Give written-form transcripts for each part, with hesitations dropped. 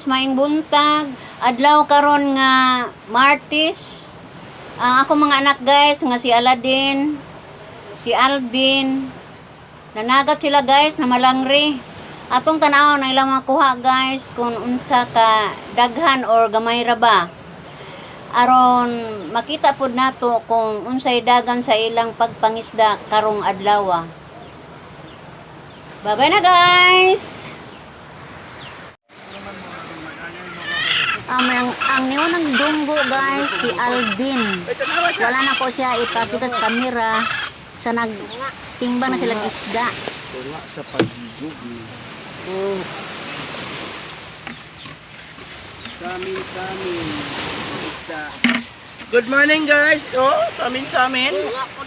Guys, maing buntag. Adlaw karon nga Martes. Ang ako mga anak guys nga si Aladdin, si Alvin. Nanagat sila guys na malangri. Atong tan-awon ang ilang mga kuha guys kung unsa ka daghan or gamay ra ba. Aron makita pud nato kung unsay dagan sa ilang pagpangisda karong adlaw. Bye-bye na guys. Ang niunang dunggo guys, si Alvin. Wala na ko siya ipakita sa kamera sa nagtimbang na sila isda. Wala sa pagigog. Oh. Samin, samin. Isda. Good morning, guys. Oh, samin samin.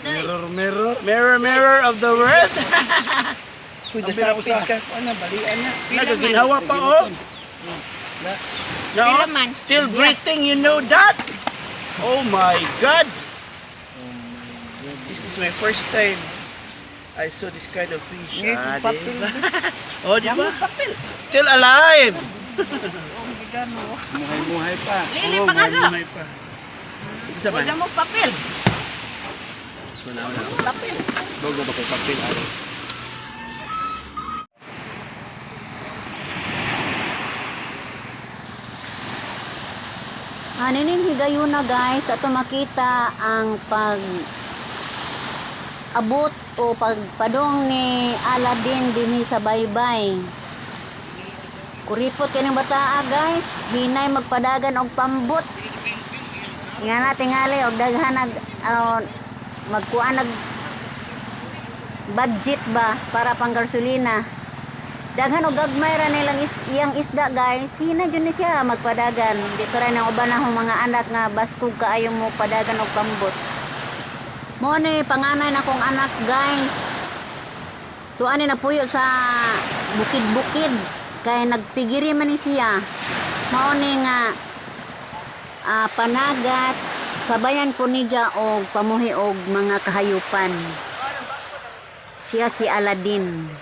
Mirror, mirror. Mirror, mirror of the world. Uy, Ang pinausa ka. Ano, balian na. Nagaginhawa pa, oh. No, still breathing, you know that? Oh my God. This is my first time I saw this kind of fish. Ah, di ba? Oh, di ba? Still alive. Muhay-muhay pa. Lili pa nga. Buhay pa. Isa ba? Wala mo papel. Wala, wala. Papel. Bago ba kay papel? Ano? Anining higayuna guys, ato makita ang pag abot o pagpadong ni Aladdin dinhi sa baybay. Kuripot kay ning bataa guys, hinay magpadagan og pambot. Nga na tingali og daghan nag magkuan nag budget ba para pang gasolina. Daghan og gagmay ra nilang iyang isda guys. Hina jud ni siya magpadagan. Di pa rin ang uban akong mga anak nga baskog kaayo mo padagan og pambot. Mo ni panganay na kong anak guys. Tuan ni napuyo sa bukid-bukid kay nagpigiri man ni siya. Mao ni nga panagat sabayan po niya og pamuhi og mga kahayupan. Siya si Aladdin.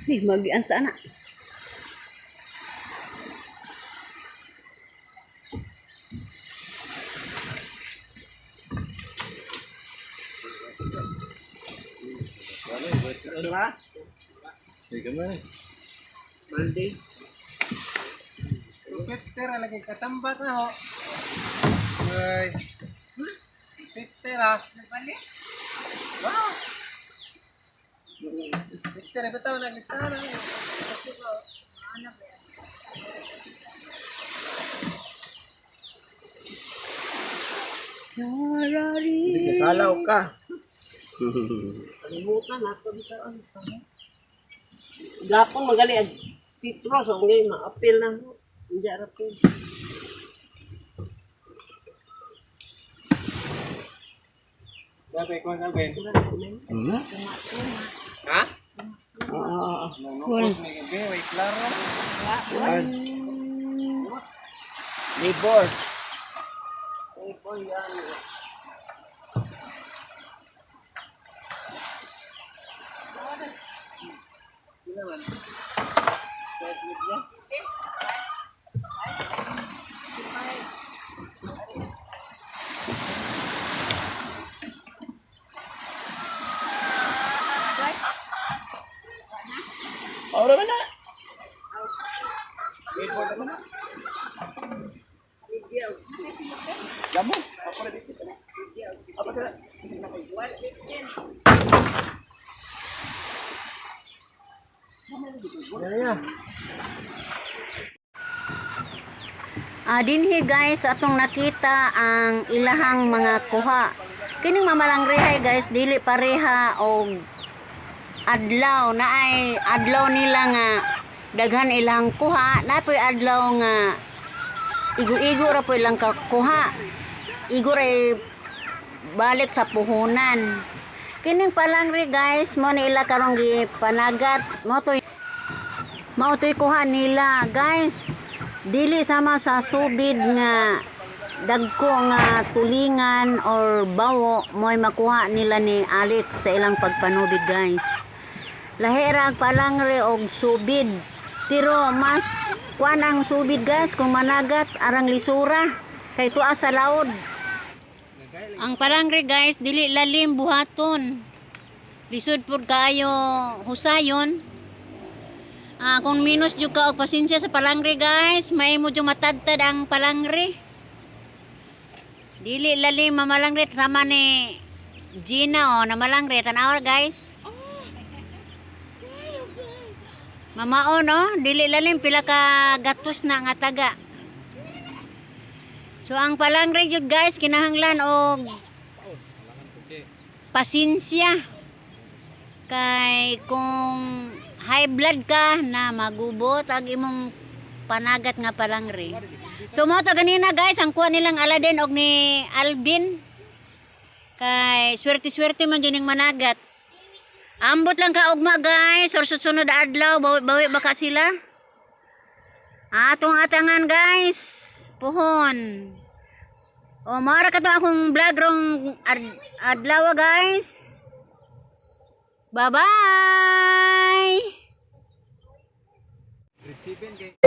Ay, magianta na. Ano ba? Sige man. Balde. Pera lagi katambak na ho. Ay. Pera. Nabalik? Wow. Pera bitaw naglista na. Ano ba yan? Sige, salaw ka. Kalimutan ako dito. Ano sa Gapon magali ag citrus ang ngayon maapil na ho. Hindi arapil. Dapat ko Alvin. Ano? Ha? Oo. Nunukos may gabi, way klaro. Yan. Labor. Labor yan. Ora man na. Labor naman na. Gamo. Ako na dito na. Apa ka? Dinhi guys, atong nakita ang ilahang mga kuha. Kining mamalangrihay guys, dili pareha og adlaw na ay adlaw nila nga daghan ilang kuha, napoy adlaw nga Igo-igo ra po ilang kakuha. Igo ra balik sa puhunan. Kining palangre, guys, mo ni ila karong gipanagat. Mao to'y kuha nila, guys. Dili sama sa subid nga dagko nga tulingan or bawo mo'y makuha nila ni Alex sa ilang pagpanubid, guys. Lahira ang palangre og subid. Pero mas kuan ang subid, guys, kung managat arang lisura kay tuwa sa laod. Ang palangre, guys, dili lalim buhaton. Lisod pud kaayo husayon. Ah, kung minus jud ka og pasensya sa palangre, guys, may mo jud matadtad ang palangre. Dili lalim mamalangre sama ni Gina oh, namalangre tan-aw, guys. Mamaon oh, dili lalim pila ka gatos na nga taga. So ang palangre jud, guys, kinahanglan og pasensya. Kay kung high blood ka na magubot ang imong panagat nga palangre. So mo to ganina, guys, ang kuha nilang Aladdin og ni Alvin. Kay swerte-swerte man jud ning managat. Ambot lang ka ugma, guys, or susunod adlaw bawi-bawi baka sila. Atong atangan, guys. Puhon. O, maara ka to akong vlog rong adlaw, guys. Bye-bye! Grade 7 kay.